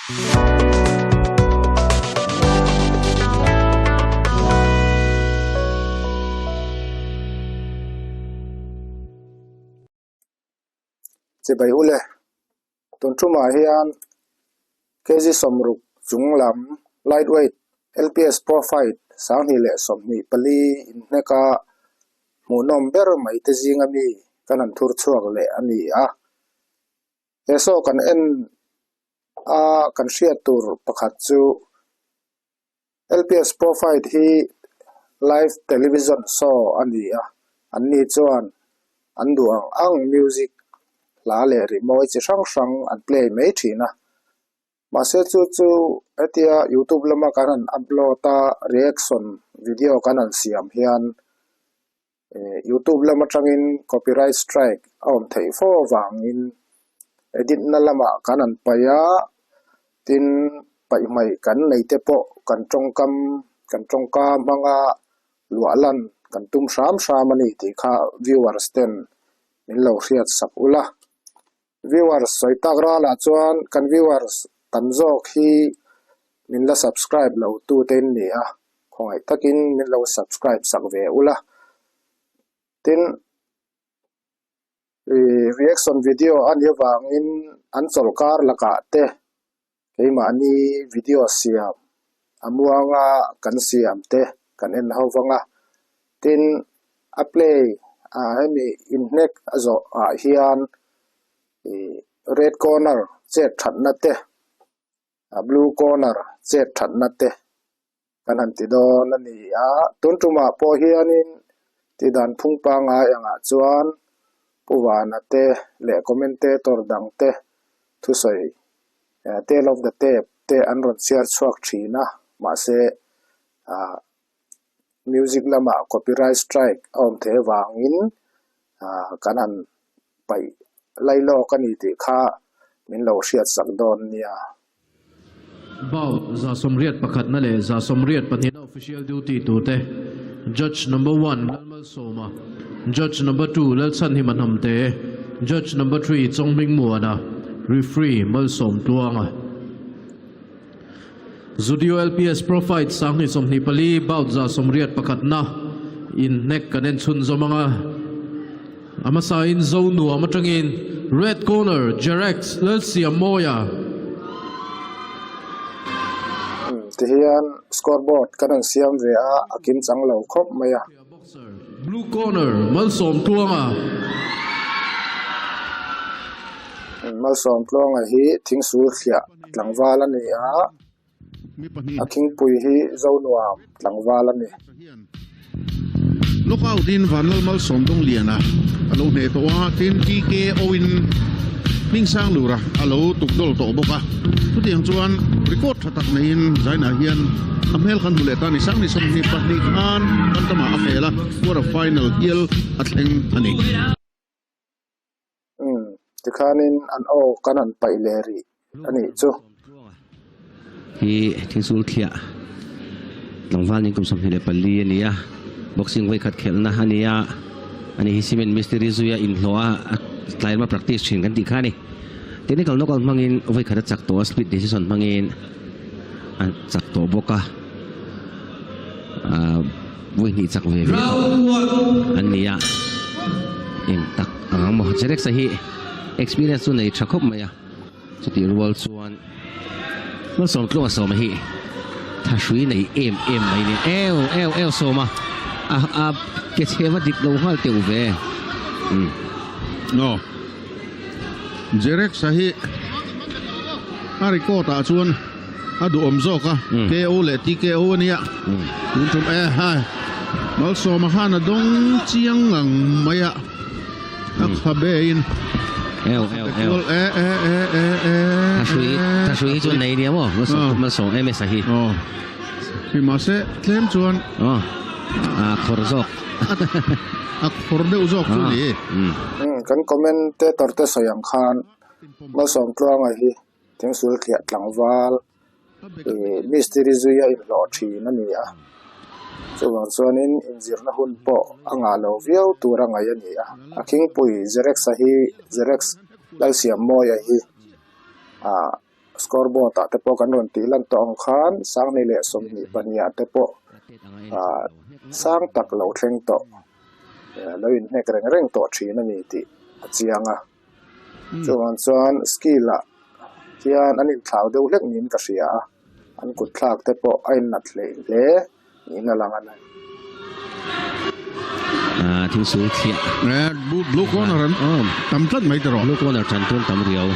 Chibai ule, tun tumah hian kg 60 chung lam lightweight LPS Pro Fight 2024 inhneka hmuhnawm ber mai te zinga mi kan han thur chhuak leh a ni a. He saw kan en a kan hriat tur pakhat chu LPS Pro Fight hi live television show a ni a, an ni chuan an duh ang ang music hla leh rimawi chi hrang hrang an play mai thin a. Mahse chu chu hetia youtube lama kan han upload a reaction video kan han siam hian youtube lam atangin copyright strike a awm theih fo avangin edit na lamah kan han paih a, tin paih hmaih kan nei te pawh kan tawngkam kan tawngka hmanga luah lan kan tum hram hram a ni tih kha viewers ten min lo hriat sak ula. Viewers sawi tak ralah chuan kan viewers tam zawk hi min la subscribe lo tu te in ni a, khawngaih takin min lo subscribe sak ve ula. Tin, ih reaction video a nih avangin an chawlhkar lakah te keimahni video siam a muanga kan siam te kan en ho vang a, tin a play ah hemi inhnek a zawh ah hian ih red corner chet thatna te a blue corner chet thatna te kan han ti dawn a ni a, tun tumah pawh hianin tihdan phung pangngai angah chuan Pu Vana te leh commentator dang te thusawi tale of the tape te an rawn chhiar chhuak thin a, mahse ah music lamah copyright strike a awm theih avangin ah kan han paih lai lawk a ni tih kha min lo hriat sak dawn nia. Bout 81 na leh 82 na official duty turte Judge number one Lalmalsawma, Judge number two Lalchhanhima Hnamte, Judge number three Chonghmingmuana, Referee Malsawmtluanga. Zudio LPS Pro Fight 2024 Bout 81 na inhnek kan en chhunzawm anga. A hmasain Zo nuam atangin Red Corner Jerex Lalsiammawia. Tihian scoreboard kan han siam ve a, a kim chang lo khawp mai a. Blue Corner Malsawmtluanga. Malsawmtluanga hi thingsul thliah tlangval a ni a, a thingpui hi Zo nuam tlangval a ni. Lockout in Vanlal Malsawm Dongliana a lo hneh tawh a, tin TKO in Hmingsang Lura a lo tuk dawl tawh bawk a. Chutiang chuan record tha tak neiin Zaina hian a hmel khan hmu leh ta a ni. Sangni 22 khan Bantamah a khel a, quarter final hial a thleng a ni. Umm, tikhanin an aw kan han paih leh rih a nih chu. Hi thingsul thliah tlangval ning kum 24 a ni a, boxing vawi khat khelhna a ni a, ani hi cement mistiri zuia inhlawh a, a tlai lama practice thin kan tih kha a ni. Technical knockout hmangin vawi khat a chak tawh a, split decision hmangin a chak tawh bawk a, ah vawi hnih chak ve ve tawh an ni a, eng tak ang ang maw Jerex-a hi experience chu nei tha khawp mai a. Chutih rual chuan Malsawmtluanga Sawma hi thahrui nei em em mai nen eu eu eu Sawma a a ke chhe va dik lo nghal teuh ve. Umm. No. Jerex-a hi a record ah chuan a duhawm zawk a, KO leh TKO a nia. Tun tum e hai Malsawma khan a dawng chiang ngang mai a. A khabe in Eu eu eu. E e e e e. Thahrui thahrui hi chuan nei nia maw? Malsawm Malsawm MS a hi. Aw. Hi mahse tlem chuan. Aw. A khawr zawk. A khawr deuh zawk chu ni. Umm kan commentator te sawi ang khan Malsawm Tluanga hi Thingsul thliah tlangval ih mistiri zuia inhlawh thin a ni a, chuvang chuanin inzirna hun pawh a ngah lo viau tur a ngaih a ni a, a khingpui Xerex-a hi Xerex Lalsiammawia hi ah. Scoreboard ah te pawh kan rawn tih lan tawh ang khan Sanghnih leh 22 ah te pawh ah sang tak lo thleng tawh lo inhnek reng reng tawh thin a ni tih a chiang a. Chuvang chuan skill ah hian an inthlau deuh hlek niin ka hria a, an kut thlak te pawh a innat hleih hle niin a lang a ni. Ah thil sul thliah. Eh blue corner an tam tlat mai tawh. Blue corner chan tun tam riau.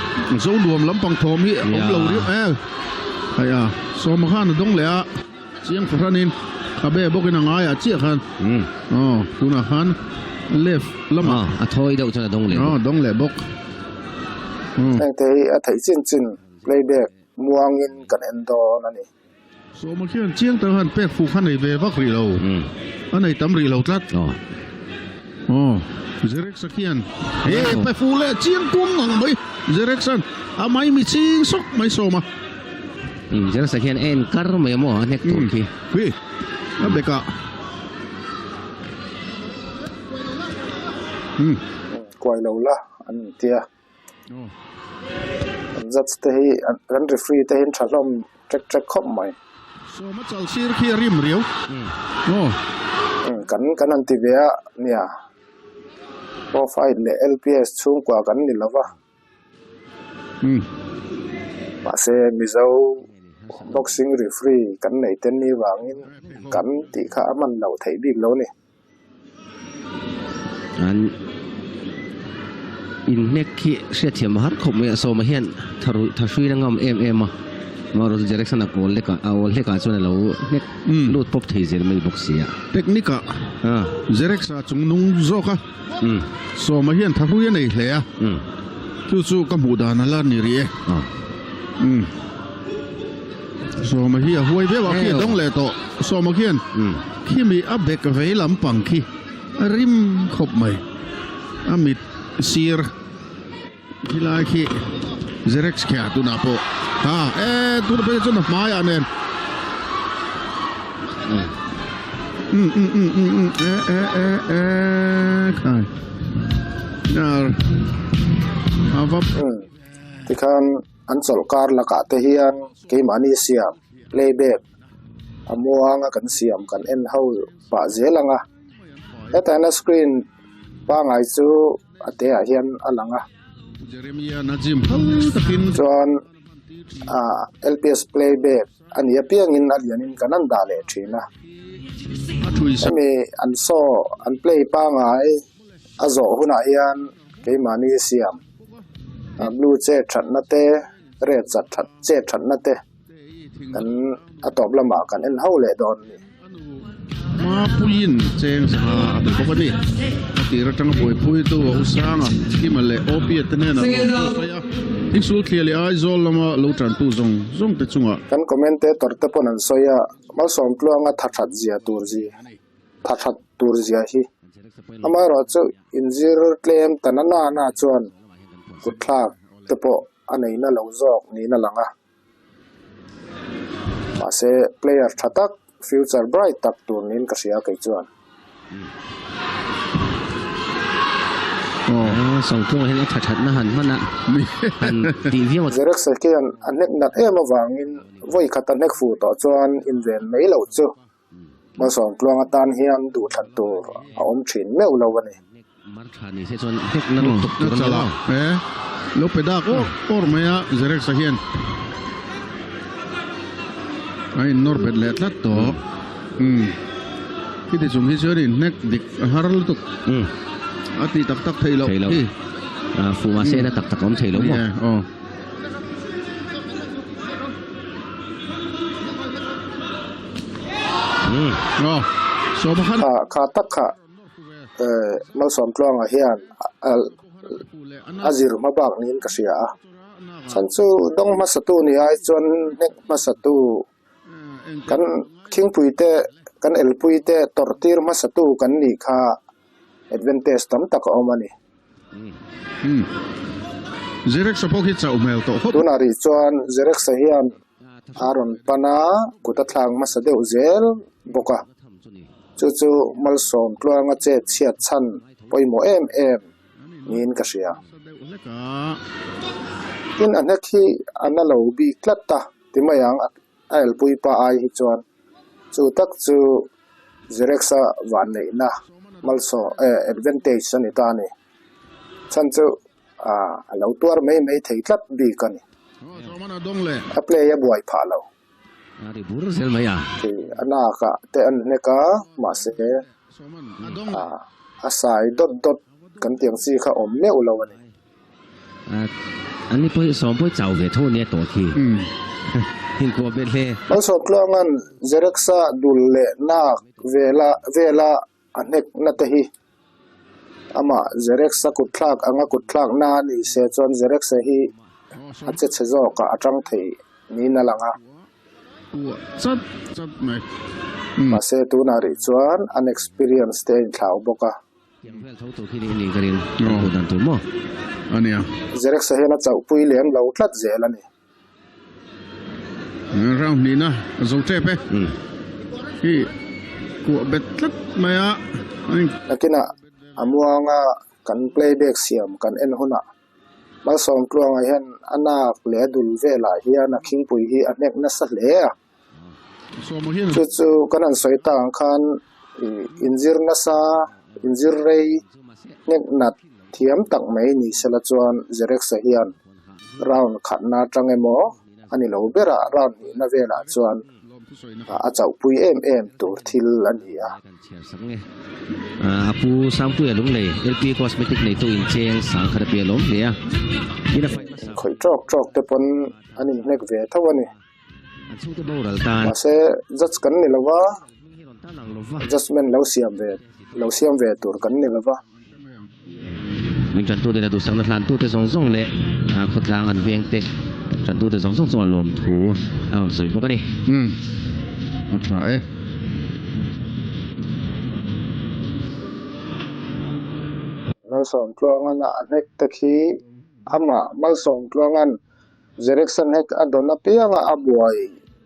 Zo nuam lampang thawm hi awm lo riau eh. Hei a Sawma khan a dawng leh a chiang fahranin khabe bawkin a ngaiah chiah khan. Aw tunah khan left lamah. A thawi deuh chuan a dawng leh bawk. Aw dawng leh bawk. Hengte hi a theih chin chin playback muangin kan en dawn a ni. Sawma khian chiang tak han pek fuh kha nei ve vak rih lo. A nei tam rih lo tlat. Aw Zerex-a khian he pe fuh leh chiang kum ngang mai Zerex-a'n a mai mi ching sawk mai Sawma. Zerex-a khian a en kar mai a maw a hnek tur khi. Hi a bekah. Kuai lo la an tia. An judge te hi an referee te hi an tha hlawm trek trek khawp mai. Sawma chal sir khi a rim riau. Aw. Kan kan han ti ve a nia. Pro fight leh LPS chhungkua kan ni lova. Mahse Mizo boxing referee kan nei te ni vangin kan tih kha a hman loh theih bik lo ni. An inhnek khi hriatthiam a har khawp mai a, Sawma hian thahrui na ngam em em a, amaherawhchu Jareksana kawl hlekah a awl hlekah chuan a lo hnek lut pawp thei zel mai bawk si a. Technique ah Jareksa chung nung zawk a, Sawma hian thahrui a nei hle a, chu chu ka hmuh dan a la ni rih e. Sawma hi a huai viau a, khi a dawng leh tawh. Sawma khian khimi a bek vei lampang khi a rim khawp mai. A mit sir khilai khi Xerox khia tunah pawh ha e tuna phei chuan a hmaiah nen um um um um um e e e e khai a va Tikhan an chawlhkar lakah te hian keimahni siam playback a muanga kan siam kan en ho pah zel ang a, hetah hian a screen pangai chu a te ah hian a lang a, chuan ah lps playback a nih apiangin a lianin kan an dah leh thin a, hemi an saw an play pangai. A zawh hunah hian keimahni siam ah blue chet thatna te red chat that chet thatna te kan a tawp lamah kan en ho leh dawn a ni. Mapuiin cheng sangha a pe bawk a ni. A tir atanga buaipuitu a Usanga, Kima leh Opia te hnenah lawm thu a sawi a. Thingsul thliah leh Aizawl lama lo tantu zawng zawng te chungah. Kan commentator te pawn an sawi a, Malsawmtluanga tha that zia tur zi. tha that tur zia hi. Amaherawhchu inzir tlem ta na na na chuan kutthlak te pawh a nei na lo zawk niin a lang a. Mahse player tha tak, future bright tak tur niin ka hria kei chuan. Aw, Sawngtlunga hian a tha thatna han hman a, han tih viau a. Zerek Sakian a hnek nat em avangin vawi khat a hnek fuh tawh chuan inven mai loh chu Hmasawm tluang atan hian duhthlan tur a awm thin meuh lo a ni. Mar tha ni se chuan hnek na lutuk tur a ni lo. E, lo pe dak awr awr mai a, Zerex-a hian a innawr bet leh tlat tawh. Umm, khiti chung hi chuan inhnek dik a har lutuk. A tih tak tak theih loh hi. Fuh mahse na tak tak a awm thei lo maw? Aw. Kha kha tak kha Malsawmtluanga hian a zir hma bak niin ka hria a, chhan chu dawng hmasatu ni ai chuan hnek hmasatu kan khingpui te kan elpui te tawrh tir hmasatu kan nih kha advantage tam tak a awm a ni. Zerexa pawh khi chauh hmel tawh khawp. Tunah rih chuan Zerexa hian a rawn pan a, kut a thlak hmasa deuh zel bawk a. Chu chu Malsawm tluanga chet chhiat chhan pawimawh em em niin ka hria. Tin a hnek hi a na lo bik tlat a ti mai ang a elpui pa ai hi chuan chu tak chu Zerex-a vanneihna malsaw eh advantage a ni ta a ni. Chhan chu a lo tuar mai mai thei tlat bik a ni. A play a buai phah lo. Khi a nakah te an hnek a mahse a sai dawt dawt kan tih ang chi kha awm meuh lo a ni. Malsawmtluanga'n Zerexa dul leh nak vela vela a hnek na te hi amah Zerexa kutthlak anga kutthlak na a ni se chuan Zerexa hi a che chhe zawk a, a tang thei niin a lang a. Mahse tunah rih chuan an experience te a inthlau bawk a. Zerexa hian a chauhpui lem lo tlat zel a ni. Round hnihna a zo tep e. Hi kuah bet tlat mai a. Nakinah a muanga kan playback siam kan en hunah Malsawmtluanga hian a nak leh a dul velah hian a khingpui hi a hnek nasa hle a. Chu chu kan han sawi tak ang khan inzir nasa, inzir rei hnek nat thiam tak mai ni sela chuan Zerexa hian round khatna atang emaw a ni lo berah round hnihna velah chuan a chauhpui em em tur thil a ni a. A pu Sangpuia Lunglei LP Cosmetic neitu incheng sangkhat a piah lawm hle a. Inkhawih tawk tawk te pawn an inhnek ve tho a ni. Mahse judge kan ni lova, judgement lo siam ve lo siam ve tur kan ni lova. Min tantute leh duhsakna hlantute zawng zawng leh khawtlang an vengte tantute zawng zawng chuan lawmthu a rawn sawi bawk a ni. Umm a tha e. Malsawmtluangan a hnek te khi amah Malsawmtluangan Zerexa hnek a dawn apianga a buai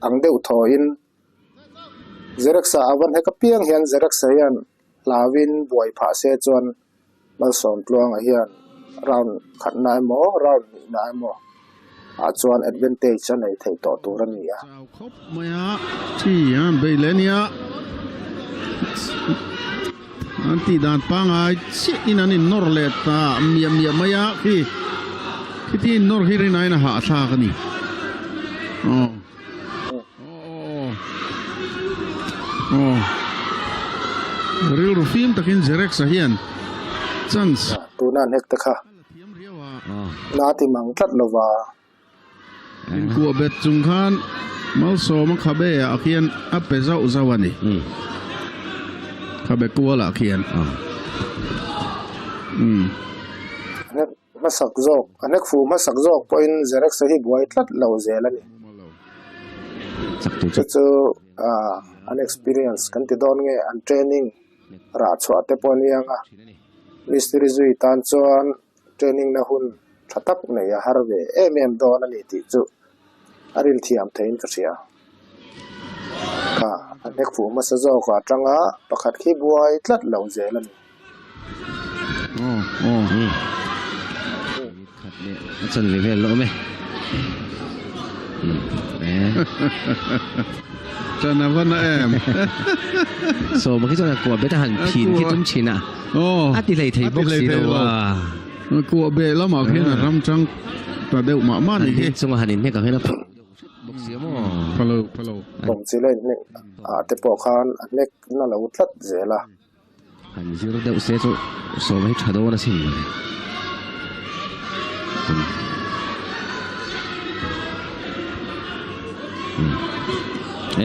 ang deuh thawhin Zerexa a va hnek apiang hian Zerexa hian hlauin buai phah se chuan Malsawmtluanga hian round khatna emaw round hnihna emaw ah chuan advantage a nei thei tawh tur a ni a. Chau khawp mai a, thi a bei leh ania an tih dan pangai chiah in an innawr leh ta miah miah mai a khi khiti innawr hi rinaiin a hahthlak a ni aw aw aw rilru fim takin Zerex-a hian chance Tuna an hek te kha na ti mang tlat lova. Inkuah bet chung khan Malsawma khabe ah khian a pe zauh zauh a ni. Khabe kual ah khian. Umm. A hnek hmasak zawk, a hnek fu hmasak zawk pawhin Zerexa hi buai tlat lo zel a ni. Chu chu an experience kan ti dawn nge an training rah chhuah te pawh a ni ang a. Mistiri zui tan chuan training na hun tha tak nei a har ve em em dawn a ni tih chu a rin thiam theiin ka hria. Kha a hnek fuh hmasa zawk ah atanga pakhat khi buai tlat lo zel a ni. Aw aw. Khat leh a chan ve vel lawm e. Chan a va na em. Sawma khi chuan a kuah bet a han phin khi tum thin a. Aw. A ti hlei thei bawk si lo a. Kuah beh lamah khian a ram chang ta deuh mah mah ni khi. Han chunga han inhnek ang hian a pha deuh hret bawk si a maw. Pha lo pha lo. Bawm chi la inhnek ah te pawh khan a hnek na lo tlat zel a. Han zir deuh se chu sawm hi tha dawn asin mawle.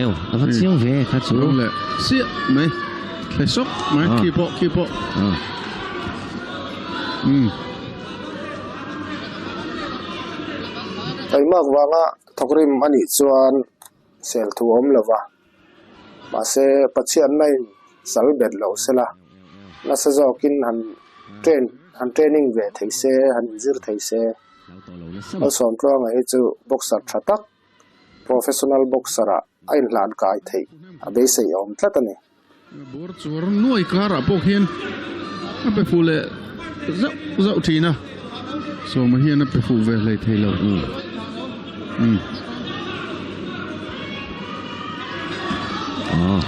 Eo, a va chiang ve kha chu. Ram leh chiah mai. Thle sawk mai khi pawh khi pawh. Umm. Taimak vanga thawkrim a nih chuan sel thu awm lo va. Mahse, Pathianna-in sal bet lo sela, nasa zawkin han train han training ve thei se, han inzir thei se. Malsawmtluanga hi chu boxer tha tak, professional boxer-ah a inhlan kai theih a beisei awm tlat a ni. Bawr chuar nuai karah pawh khian a pe fuh leh zauh zauh thin a. Sawma hian a pe fuh ve hlei thei lo. Umm.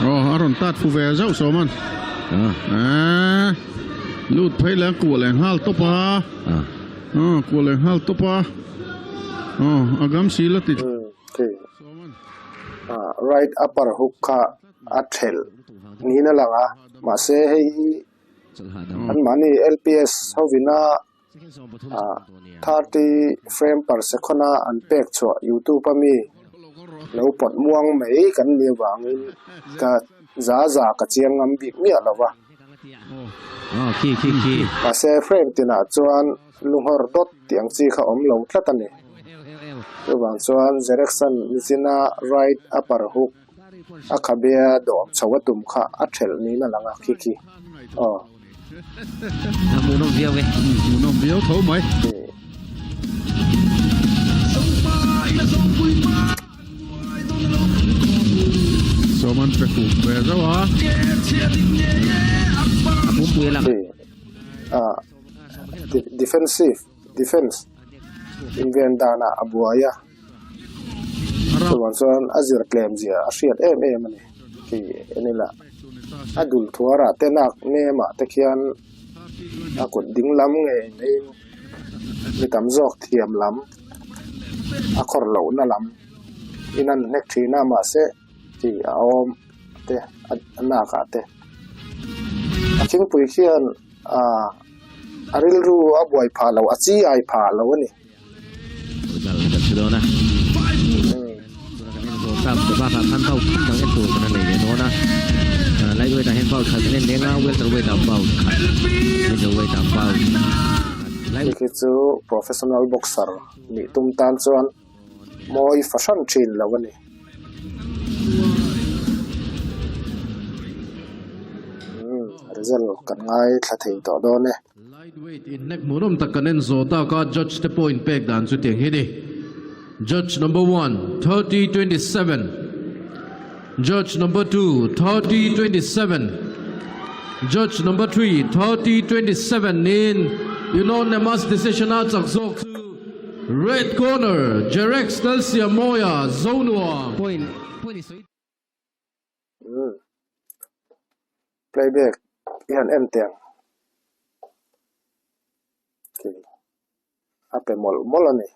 Aw a rawn tat fu ve zauh Sawman. Aaa lut phei leh a kuah leh nghal tawp a. Aw kuah leh nghal tawp a. Aw a gam si la ti. Right upper hook kha a thelh niin a lang a, mahse hei hi anmahni LPS hovina 30 frame per second a an pek chhuah youtube a mi lo pawt muang mai kan nih avangin ka za za ka chiang ngam bik miah lo va. Mahse frame tinah chuan lunghawr dawt tih ang chi kha awm lo tlat a ni. Chuvang chuan Jerexon nichina right upper hook a khabea dawm chho a tum kha a thelh niin a lang a, khi khi. Aw. Hmuhnawm viau e. Hmuhnawm viau tho mai. Sawman pe fuh ve zauh a. A pumpui a lang. Defensive, defense, inven danah a buai a. Chuvang chuan a zir tlem zia a hriat em em a ni tih en ila a dul thuarah te nak nemah te khian a kut ding lam ngei maiin mi tam zawk thiam lam a khawr lohna lam in an hnek thin a mahse tih a awm te a nakah te a thingpui khian ah a rilru a buai phah loh a chi ai phah lo a ni. Khi khi chu professional boxer nih tum tan chuan mawi fahran thin lo a ni. Umm result kan ngaithla thei tawh dawn e. Lightweight inhnek hmuhnawm tak kan en zawh tak a, judge te pawh inpek dan chu tiang hi ni. Judge number one, 30-27 Judge number two, 30-27 Judge number three, 30-27 niin unanimous decision a chak zawk chu Red corner, Jerex Lalsiamawia, Zonuam. Umm playback hi han en teh ang khi a pe mawlh mawlh a ni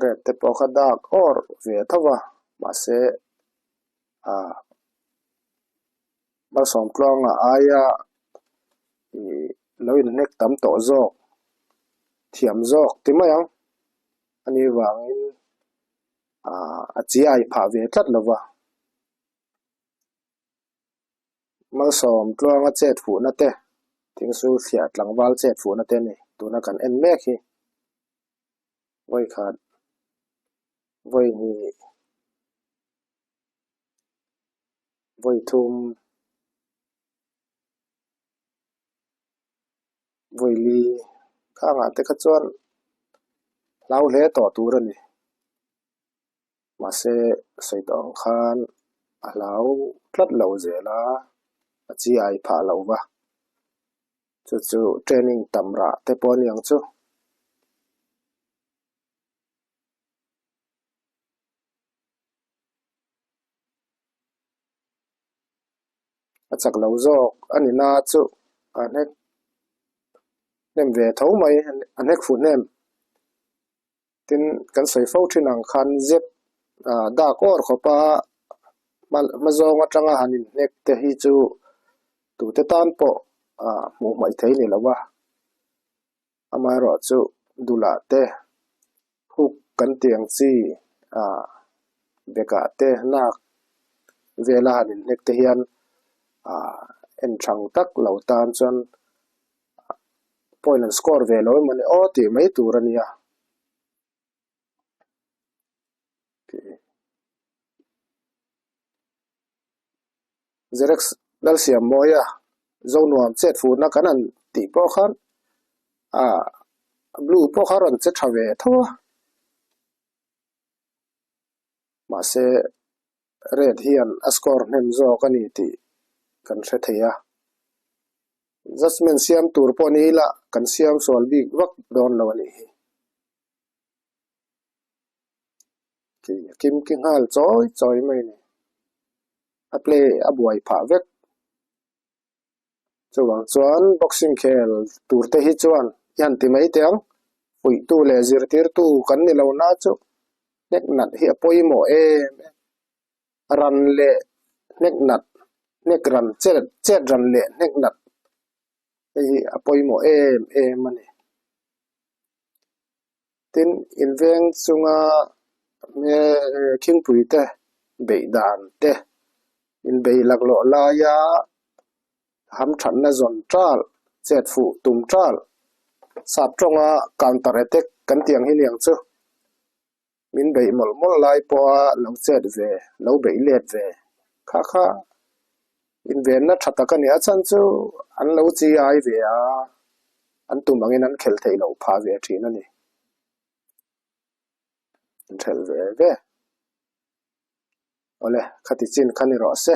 red te pawh kha dak awr ve tho va mahse ah malsawmtluanga aia ih lo inhnek tam tawh zawk thiam zawk ti mai ang a nih vangin. ah a chiai phah ve tlat lo va. Malsawm tluanga chet fuhna te, thingsul thliah tlangval chet fuhna te a ni tuna kan en mek hi. Vawikhat, vawihnih, vawithum, vawili khangah te kha chuan hlau hle tawh tur a ni. Mahse sawi tawh ang khan a hlau tlat lo zel a, a chi ai phah lo va. Chu chu training tam rah te pawh a ni ang chu. A chak lo zawk a ni na chu a hnek hnem ve tho mai a hnek fuh hnem. Tin kan sawi fo thin ang khan zep ah dak awr khawpa hma zawng atanga han inhnek te hi chu tute tan pawh ah hmuh hmaih thei ni lo va. Amaherawhchu dulah te hook kan tih ang chi ah bekah te nak vela han inhnek te hian ah en thang tak lo tan chuan point an score ve lo emaw ni aw tih mai tur a nia. Xerox Lalsiammawia Zonuam chet fuhna kan han tih pawh khan ah blue pawh kha a rawn che tha ve tho a mahse red hian a score hnem zawk a ni tih kan hre thei a judgement siam tur pawh ni ila. Kan siam sual bik vak dawn lo a nih hi. Khi a kim ki nghal chawi chawi mai a ni. A play a buai phah vek. Chuvang chuan boxing khel tur te hi chuan i han ti mai teh ang. Fuihtu leh zirtirtu kan ni lo na chu hnek nat hi a pawimawh em em. Ran leh hnek nat, hnek ran chet chet ran leh hnek nat hei hi a pawimawh em em a ni. Tin, inveng chunga khingpui te beih dan te, inbeih laklawh laia hamthatna zawn tal, chet fuh tum tal, sap tawnga counter attack kan tih ang hi niang chu min beih mawlh mawlh lai pawha lo chet ve, lo beih let ve kha kha invenna tha tak a ni. A chhan chu an lo chi ai ve a, an tum angin an khelh theih loh phah ve thin a ni. An thelh ve ve. Awle, khati chin kha ni rawh se.